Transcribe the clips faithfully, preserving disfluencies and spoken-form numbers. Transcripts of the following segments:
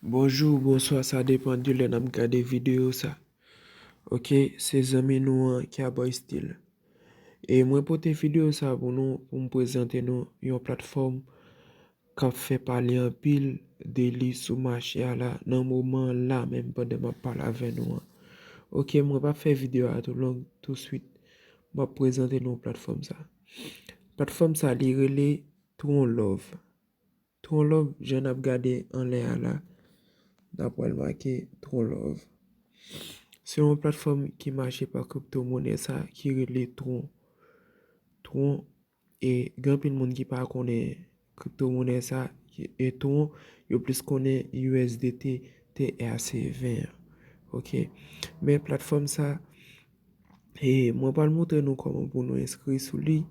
Bonjou, bonswa, sa depann de lè n ap gade videyo sa. Ok, se zanmi nou an, Kyaboy Style. E mwen pote videyo sa pou nou, pou m prezante nou yon platfòm k ap fè pale anpil de li sou mache a la, nan moman la menm pandan m ap pale avè nou an. Ok, mwen p ap fè videyo a tou long, touswit, m ap prezante nou platfòm sa. Platfòm sa, li rele Tron Love. Tron Love, jan n ap gade anlè a la, n ap wè l make Tron Love. Se yon platfòm ki mache pa kriptomonè sa ki rele Tron. Tron, e gen anpil moun ki pa konnen kriptomonè sa, e Tron, yo plis konnen U S D T T R C ven an. Ok. Men platfòm sa, e mwen pral montre nou kòman pou nou enskri sou li.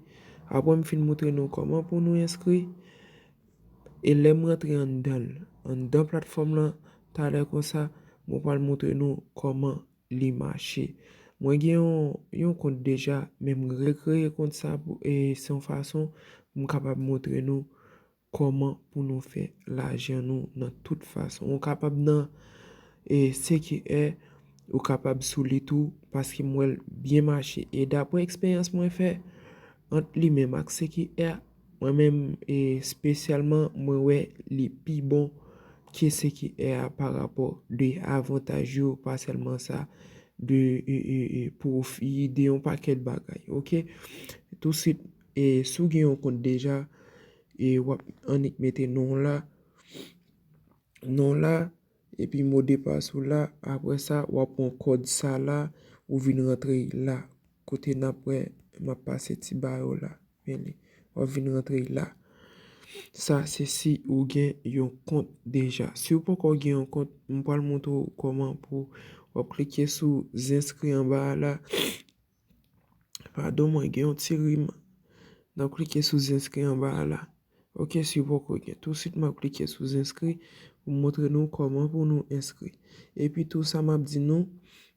Apre m fin montre nou kòman pou nou enskri, e lè m rantre anndan l, anndan platfòm lan, talè konsa, mwen pral montre nou kòman li mache. Mwen gen yon, yon kont deja, men m rekreye kont sa pou, e se yon fason pou m kapab montre nou kòman pou nou fè lajan nou nan tout fason. Ou kapab nan, e, C Q R, ou kapab sou li tou, paske m wè l byen mache. E daprè eksperyans mwen fè ant li menm ak C Q R, mwen menm, e, espesyalman, mwen wè li pi bon ke C Q R a pa rapò de avantaj yo, pa sèlman sa, de, e, e, e, pwofi, de yon pakèt bagay, ok? Tousuit, e, si w gen yon kont deja, e w ap annik mete non w la, non w la, epi modepas ou la. Apre sa, w ap pran kòd sa la, ou vin rantre la. Kote n ap wè, m ap pase ti ba yo la. Men li, w ap vin rantre la. Sa, se si ou gen yon kont deja. Si w poko gen yon kont, m pral montre w kòman pou w ap klike sou z'inskri anba a la. Padon, mwen gen yon ti rim. N ap klike sou z'inskri anba a la. Ok, si w poko gen. Tousuit, m ap klike sou z'inskri pou m montre nou kòman pou nou enskri. Epi tou sa m ap di nou,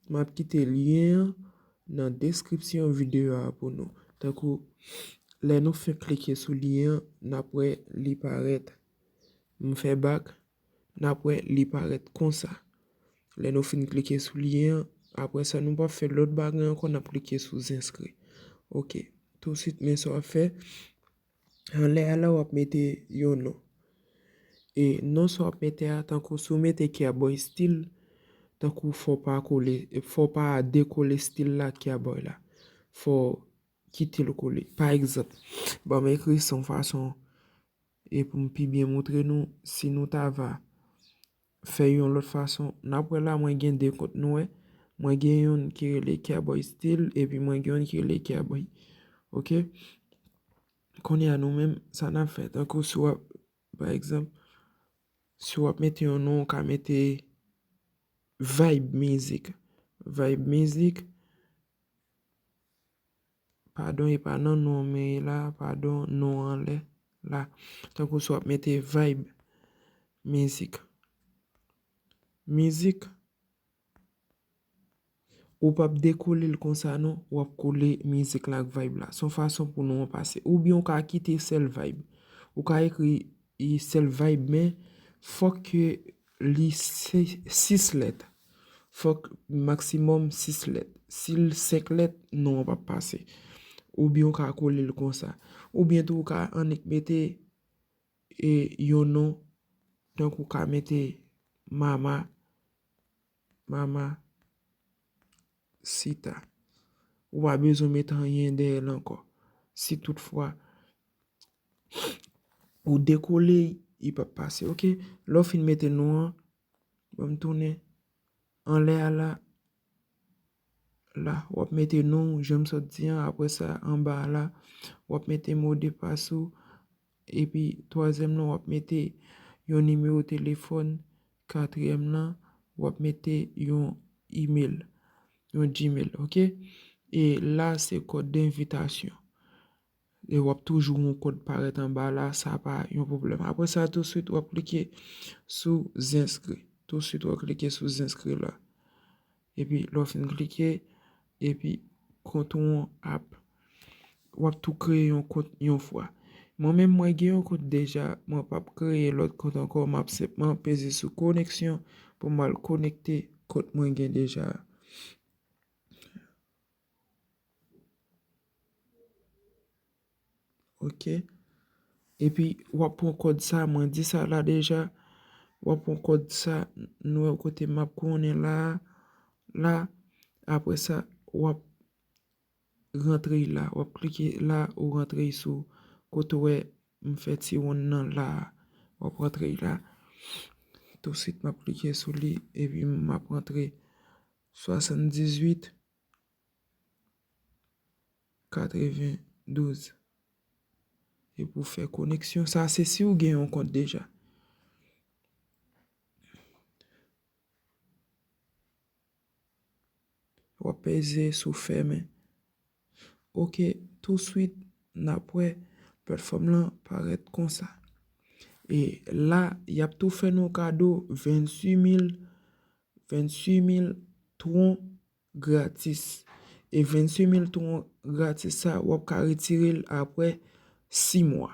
m ap kite lyen an nan deskripsyon videyo a pou nou. Tankou, lè nou fin klike sou lyen an, n ap wè li parèt. M fè bak, n ap wè li parèt konsa. Lè nou fin klike sou lyen an, apre sa, nou p ap fè lòt bagay ankò, n ap klike sou z'inskri. Ok. Tousuit, men sa w ap fè. Anlè a la, w ap mete yon non. E non sa w ap mete a, tankou si w mete Kyaboy Style, tankou fò w pa kole, fò w pa dekole stil la Kyaboy la. Fò w kite l kole. Pa egzanp, ban m ekri sa yon fason, e pou m pi byen montre nou, si nou ta va fè yon lòt fason, n ap wè la, mwen gen de kont, nou wè. Mwen gen youn ki rele Kyaboy Style, epi mwen gen youn ki rele Kyaboy. Ok? Kounye a nou menm, sa n ap fè, tankou si w ap, pa egzanp, si w ap mete yon non, ou ka mete Vibe Music. Vibe Music. Padon, e pa nan non men ye la, padon, non anlè la. Tankou si w ap mete Vibe Music. Mizik, ou p ap dekole l konsa non, w ap kole mizik la ak vibe la. Se yon fason pou non an pase. Oubyen ou ka kite sèl vibe. Ou ka ekri, e, sèl vibe, men fòk ke li se sis lèt. Fòk maksimòm sis lèt. Si l senk lèt, non an p ap pase. Oubyen ou ka kole l konsa. Oubyen tou ou ka annik mete, e, yon non, tankou ou ka mete Mama, Mama Sita. Ou pa bezwen mete anyen dèyè l ankò. Si toutfwa ou dekole, li p ap pase. Ok, lè w fin mete non an, ban m tounen anlè a la. La, w ap mete non w, jan m sot di an, apre sa, anba a la, w ap mete modepas ou, epi twazyèm lan, w ap mete yon nimewo telefòn, katriyèm lan, w ap mete yon email, yon Gmail, ok? E la, se kòd envitasyon. E w ap toujou wè yon kòd parèt anba la, sa pa yon pwoblèm. Apre sa, touswit, w ap klike sou z'inskri. Touswit, w ap klike sou z'inskri la. Epi, lè w fin klike, epi kont ou an ap, w ap tou kreye yon kont yon fwa. Mwen menm, mwen gen yon kont deja, mwen p ap kreye lòt kont ankò, m ap senpman peze sou koneksyon pou m al konekte kont mwen gen deja a. Ok. Epi, w ap pran kòd sa, mwen di sa la deja. W ap pran kòd sa, nou wè kote m ap konnen la, la. Apre sa, w ap rantre la. W ap klike la, ou rantre sou kote w wè m fè ti wonn nan la. W ap rantre la. Tousuit, m ap klike sou li, epi m ap rantre swasanndizuit katrevendouz. E pou fè koneksyon, sa se si w gen yon kont deja. W ap peze sou fèmen. Ok, tousuit, n ap wè platfòm lan parèt konsa. E la, y ap tou fè nou kado venntuit mil, venntuit mil tron gratis. E venntuit mil tron gratis sa, w ap ka retire l apre sis mwa.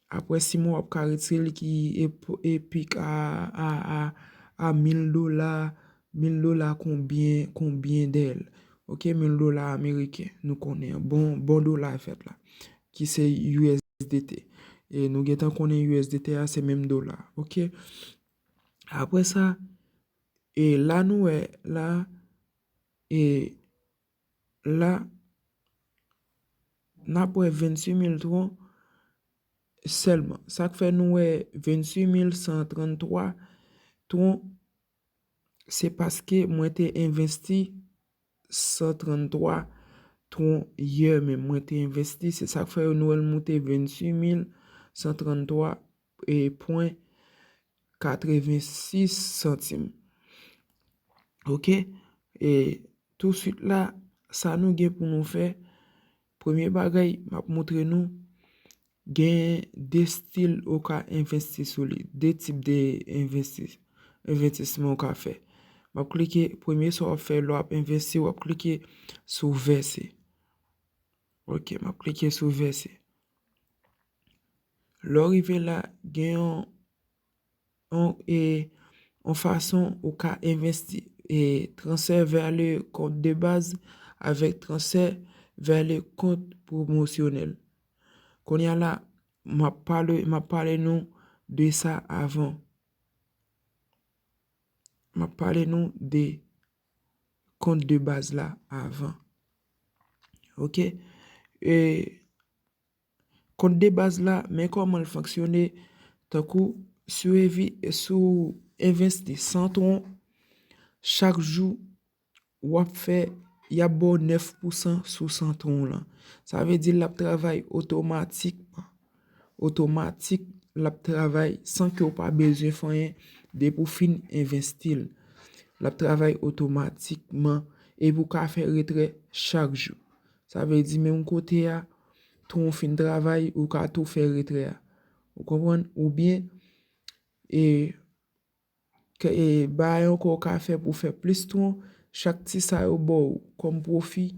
Apre sis mwa, w ap ka retire l ki ep-, epik a, a, a, a mil dola, mil dola konbyen, konbyen dèl. Ok, mil dola ameriken, nou konnen, bon, bon dola fèt la, ki se U S D T. E nou gentan konnen U S D T a se menm dola, ok? Apre sa, e la nou wè, la, e la, n ap wè venntuit mil tron sèlman. Sa k fè nou wè venntuit mil san tranntwa tron, se paske mwen te envesti san tranntwa tron yè menm. Mwen te envesti, se sa k fè nou wè l moute venntuit mil san tranntwa, e, pwen katrevensis santim. Ok? E tousuit la, sa nou gen pou nou fè, premye bagay, m ap montre nou, gen de stil ou ka envesti sou li, de tip de envesti, envestisman ou ka fè. M ap klike, premye sa w ap fè, lè w ap envesti, w ap klike sou vèse. Ok, m ap klike sou vèse. Lè w rive la, gen yon, yon, e, yon fason ou ka envesti, e, transfè vers le compte de base avec transfert vers le compte promotionnel. Kounye a la, m ap pale, m ap pale nou de sa avan. M ap pale nou de kont de baz la avan. Ok? E kont de baz la, men kòman l fonksyone, tankou si w evi-, si w envesti san tron, chak jou w ap fè, y ap ba w nèf pousan sou san tron w lan. Sa vle di l ap travay otomatikman. Otomatik, l ap travay san ke w pa bezwen fè anyen depi w fin envesti l. L ap travay otomatikman epi w ka fè retrè chak jou. Sa vle di menm kote a, tron w fin travay, ou ka tou fè retrè a. Ou konprann? Oubyen, e, ke, e, bagay ankò w ka fè pou fè plis tron, chak ti sa yo ba w kòm pwofi,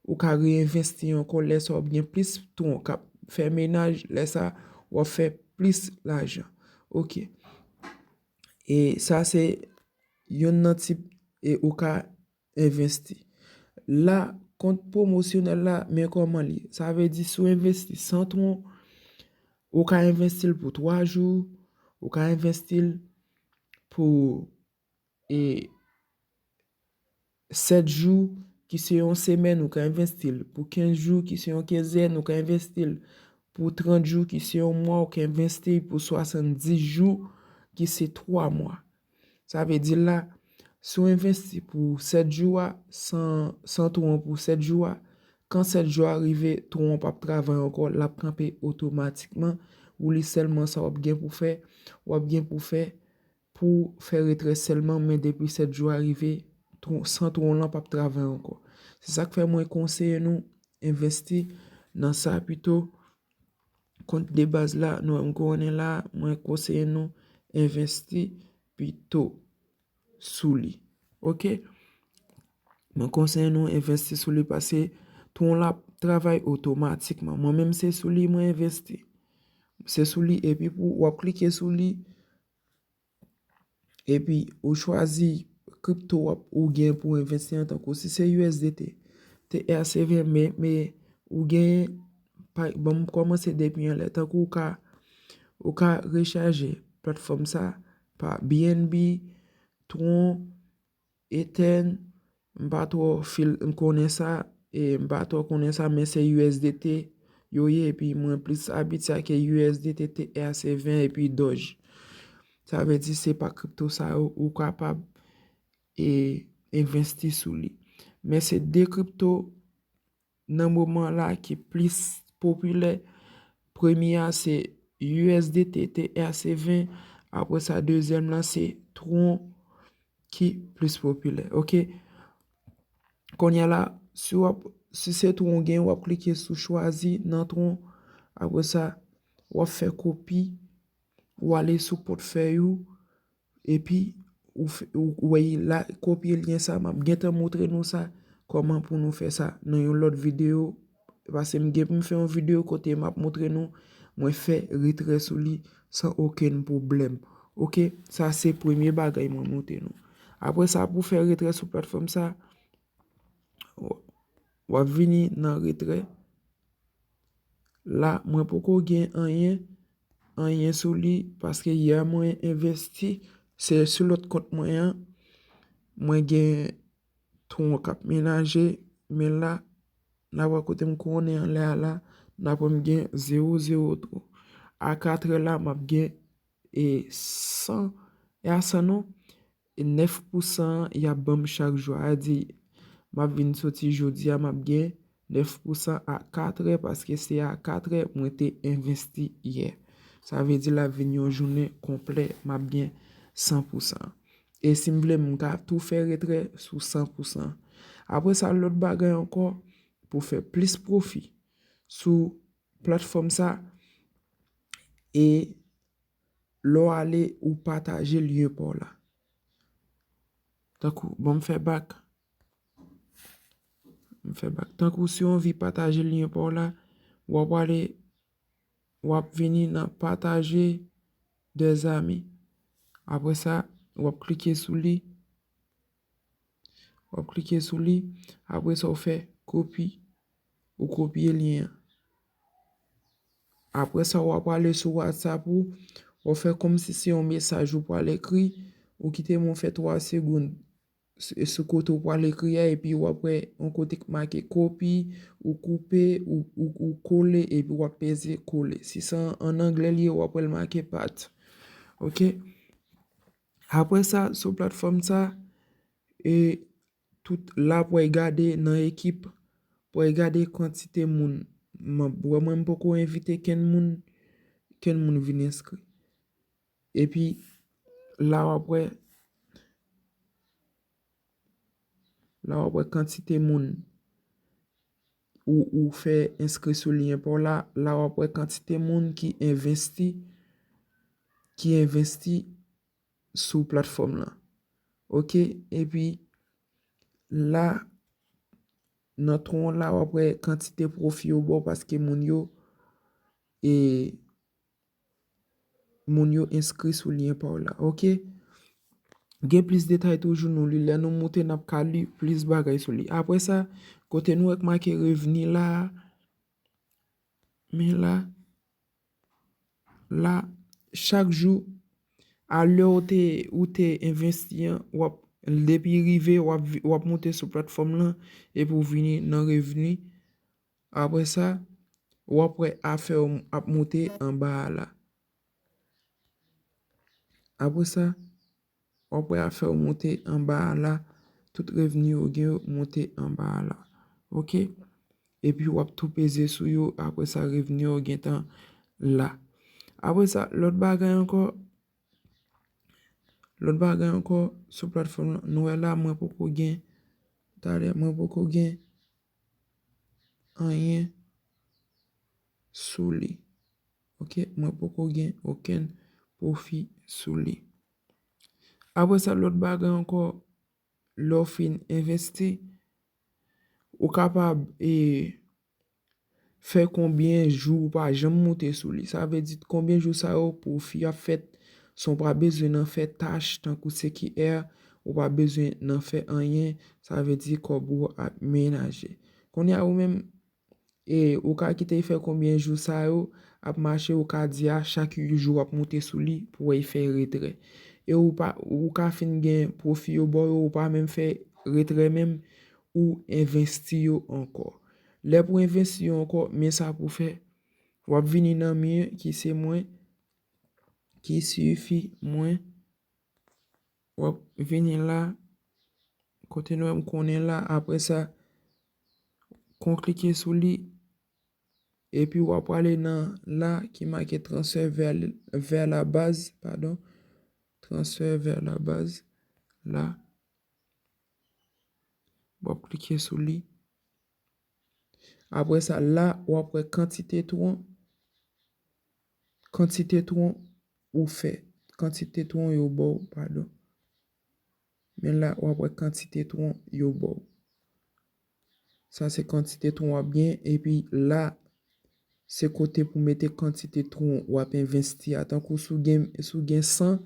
ou ka reenvesti ankò, lè sa w ap gen plis tron k ap fè menaj, lè sa w ap fè plis lajan. Ok. E sa se yonn nan tip e ou ka envesti. La, kont pwomosyonèl la, men kòman li ye. Sa vle di si w envesti san tron, ou ka envesti l pou twa jou, ou ka envesti l pou, e, sèt jou, ki se yon semèn, ou ka envesti l pou kenz jou, ki se yon kenzèn, ou ka envesti l pou trant jou, ki se yon mwa, ou ka envesti l pou swasanndis jou, ki se twa mwa. Sa vle di la, si w envesti pou sèt jou a, san, san tron pou sèt jou a, kan sèt jou a rive, tron an p ap travay ankò, l ap kanpe otomatikman. Ou li sèlman sa w ap gen pou fè, w ap gen pou fè, pou fè retrè sèlman, men depi sèt jou a rive, tron, san tron lan p ap travay ankò. Se sa k fè mwen konseye nou envesti nan sa pito. Kont de baz la, nou wè m konnen la, mwen konseye nou envesti pito sou li. Ok? Mwen konseye nou envesti sou li paske tron la ap travay otomatikman. Mwen menm se sou li mwen envesti. Se sou li, epi pou w ap klike sou li, epi ou chwazi kripto w ap, ou gen pou envesti an, tankou si se U S D T, T R C ven, men, men ou gen, pa, ban m kòmanse depi anlè, tankou ou ka, ou ka rechaje platfòm sa pa B N B, Tron, Etèn, m pa twò fil, m konnen sa, e m pa twò konnen sa, men se U S D T yo ye, epi mwen plis abitye ak U S D T, T R C ven epi Doge. Sa vle di se pa kripto sa yo ou kapab e envesti sou li. Men se de kripto nan moman la ki plis popilè. Premye a se U S D T, T R C ven, apre sa dezyèm lan se Tron ki plis popilè. Oke. Kounye a la, si w ap, si se Tron w gen, w ap klike sou chwazi nan Tron. Apre sa, w ap fè kopi, w ale sou pòtfèy ou, epi ou, ou wè la, kopye lyen sa, m ap gentan montre nou sa, kòman pou nou fè sa nan yon lòt videyo, paske m gen pou m fè yon videyo kote m ap montre nou, mwen fè retrè sou li san okenn pwoblèm. Oke, sa se premye bagay mwen montre nou. Apre sa, pou fè retrè sou platfòm sa, w ap vini nan retrè. La, mwen poko gen anyen, anyen sou li, paske yè mwen envesti, se sou lòt kont mwen an, mwen gen Tron k ap menaje, men la, n a wè kote m konnen anlè a la, n a pran m gen zewo zewo Tron. A katrè la, m ap gen e san, e a san non, e nèf pousan y ap ban m chak jou a. A di, m ap vin soti jodi a, m ap gen nèf pousan a katrè, paske se a katrè mwen te envesti yè. Sa vle di l ap vin yon jounen konplè, m ap gen san pousan. E si m vle, m ka tou fè retrè sou san pousan. Apre sa, lòt bagay ankò, pou fè plis pwofi sou platfòm sa, e lè w ale, ou pataje lyen pa w la. Tankou, bon, m fè bak. M fè bak. Tankou si w anvi pataje lyen pa w la, w ap ale, w ap vini nan pataje des amis. Apre sa, w ap klike sou li. W ap klike sou li. Apre sa, w fè kopi. Ou kopye lyen an. Apre sa, w ap ale sou WhatsApp ou. W ap fè kòmsi se yon mesaj ou pral ekri. Ou kite mwen fè twa segonn s-, sou kote w pral ekri a, epi w ap wè yon kote k make kopi, ou koupe, ou, ou, ou kole, epi w ap peze kole. Si se an, an anglè li ye, w ap wè l make paste. Oke? Apre sa, sou platfòm sa, e tout la pou w gade nan ekip, pou w gade kantite moun. M, wè mwen, m poko envite kenn moun, kenn moun vin enskri. Epi, la w ap wè, la w ap wè kantite moun ou, ou fè enskri sou lyen pa w la, la w ap wè kantite moun ki envesti, ki envesti sou platfòm lan. Oke, epi la, nan Tron la, w ap wè kantite pwofi yo ba w paske moun yo, e, moun yo enskri sou lyen pa w la. Oke? Gen plis detay toujou, nou li. Lè nou moute, n ap ka li plis bagay sou li. Apre sa, kote nou wè k make revni la, men la, la, chak jou, a lè ou te, ou te envesti an, w ap, depi rive, w ap vi-, w ap moute sou platfòm lan, epi w vini nan revni. Apre sa, w ap wè afè w ap moute anba a la. Apre sa, w ap wè afè w moute anba a la. Tout revni w gen yo moute anba a la. Oke? Epi w ap tou peze sou yo. Apre sa, revni w gentan la. Apre sa, lòt bagay ankò, lòt bagay ankò sou platfòm lan, nou wè la, mwen poko gen, talè, mwen poko gen anyen sou li. Oke, mwen poko gen okenn pwofi sou li. Apre sa, lòt bagay ankò, lè w fin envesti, ou kapab, e, fè konbyen jou ou pa janm moute sou li. Sa vle di konbyen jou sa yo pwofi ap fèt san w pa bezwen nan fè tach tankou C Q R, ou pa bezwen nan fè anyen, sa vle di kòb ou ap menaje. Kounye a ou menm, e, ou ka kite l fè konbyen jou sa yo ap mache, ou ka di a chak jou w ap moute sou li pou w wè l fè retrè. E ou pa, ou ka fin gen pwofi yo ba w yo, ou pa menm fè retrè menm, ou envesti yo ankò. Lè pou envesti yo ankò, men sa pou fè. W ap vini nan mi ki se mwen, ki sifi mwen. W ap vini la, kote nou wè m konnen la, apre sa, kon klike sou li, epi w ap prale nan la ki make transfè vè, vè la baz, padon, transfè vè la baz, la. W ap klike sou li. Apre sa, la, w ap wè kantite tron, kantite tron ou fè. Kantite tron yo ba w, padon. Men la, w ap wè kantite tron yo ba w. Sa se kantite tron w ap gen, epi la, se kote pou mete kantite tron w ap envesti a. Tankou si w gen, si w gen san,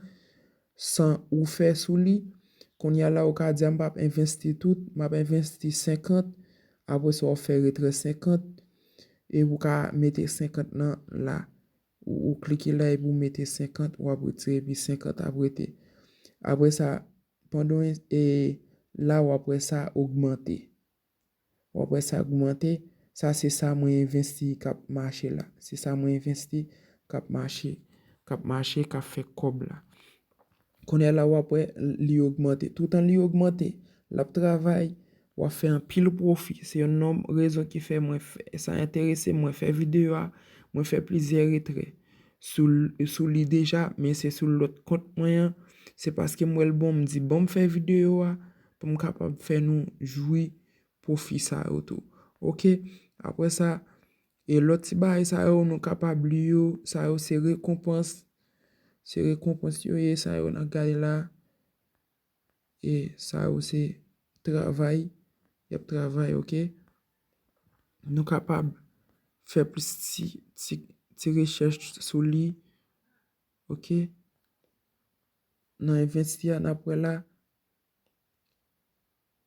san ou fè sou li, kounye a la ou ka di a m p ap envesti tout, m ap envesti senkant, apre sa w ap fè retrè senkant, e ou ka mete senkant nan la. Ou, ou klike la epi ou mete senkant, w ap retire epi senkant ap rete. Apre sa, pandan w, e, la w ap wè sa ogmante. W ap wè sa ogmante. Sa se sa mwen envesti k ap mache la. Se sa mwen envesti k ap mache, k ap mache, k ap fè kòb la. Kounye a la w ap wè li ogmante. Toutan li ogmante, l ap travay, w ap fè anpil pwofi. Se youn nan rezon ki fè mwen fè, sa enterese mwen fè videyo a, mwen fè plizyè retrè sou, sou li deja, men se sou lòt kont mwen an. Se paske m wè l bon, m di, "Bon, m fè videyo a pou m kapab fè nou jwi pwofi sa yo tou." Oke? Apre sa, e lòt ti bagay sa yo, nou kapab li yo, sa yo se rekonpans. Se rekonpans yo ye, sa yo n ap gade la. E sa yo se travay, y ap travay, oke? Nou kapab fè plis ti, ti, ti rechèch sou li, oke? Nan envesti a, n ap wè la.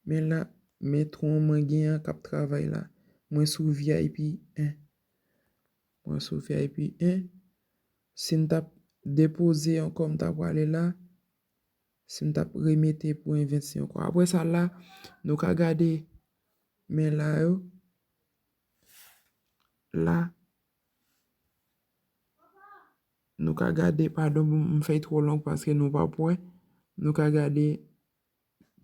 Men la, men tron mwen gen an k ap travay la. Mwen sou V I P en. Mwen sou V I P en. Si m t ap depoze ankò, m ta prale la. Si m t ap remete pou envesti ankò. Apre sa la, nou ka gade men la yo. La, nou ka gade, padon, m fè l twò long paske nou p ap wè. Nou ka gade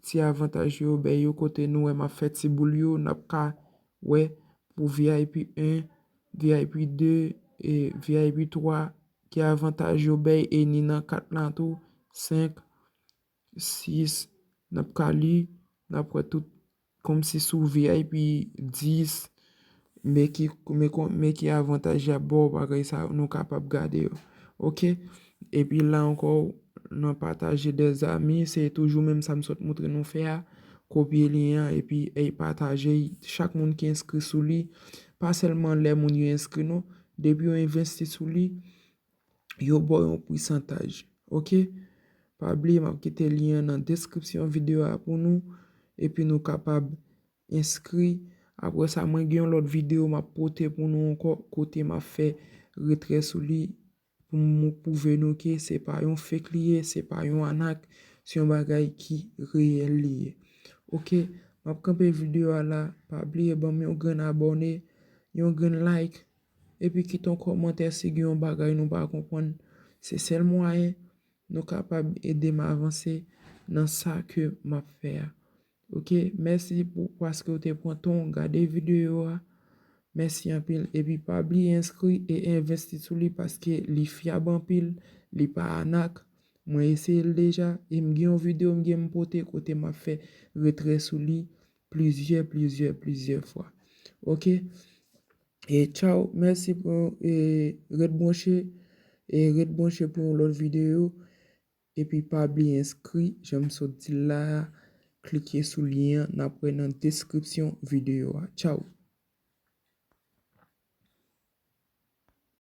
ti avantaj yo bay yo kote nou wè m ap fè ti boul yo, n ap ka wè pou V I P en, V I P de, e V I P twa, ki avantaj yo bay, e ni nan kat la tou, senk, sis, n ap ka li, n ap wè tout kòmsi sou V I P dis, men ki, men kon, men ki avantaj y ap ba w, bagay sa yo, nou kapab gade yo. Oke? Epi la ankò, nan pataje dèzami, se toujou menm sa m sot montre nou fè a. Kopye lyen an, epi, ey, pataje l. Chak moun ki enskri sou li, pa sèlman lè moun yo enskri non, depi yo envesti sou li, yo ba w yon pousantaj. Oke? Pa bliye, m ap kite lyen an nan deskripsyon videyo a pou nou, epi nou kapab enskri. Apre sa, mwen gen yon lòt videyo m ap pote pou nou ankò, kote m ap fè retrè sou li, pou m pwouve nou ke se pa yon fake li ye, se pa yon anak, se yon bagay ki reyèl li ye. Oke, m ap kanpe videyo a la, pa bliye ban m yon grenn abòne, yon grenn like, epi kite yon kòmantè si gen yon bagay nou pa konprann. Se sèl mwayen nou kapab ede m avanse nan sa ke m ap fè a. Oke, mèsi pou, paske w te pran tan w gade videyo a. Mèsi anpil. Epi pa bliye enskri e envesti sou li paske li fyab anpil, li pa anak. Mwen eseye l deja e m gen yon videyo m gen m pote kote m ap fè retrè sou li plizyè, plizyè, plizyè fwa. Oke? E tchaw, mèsi pou, e ret branche, e ret branche pou yon lòt videyo. Epi pa bliye enskri, jan m sot di l la a, klike sou lyen an, n ap wè nan deskripsyon videyo a. Tchaw!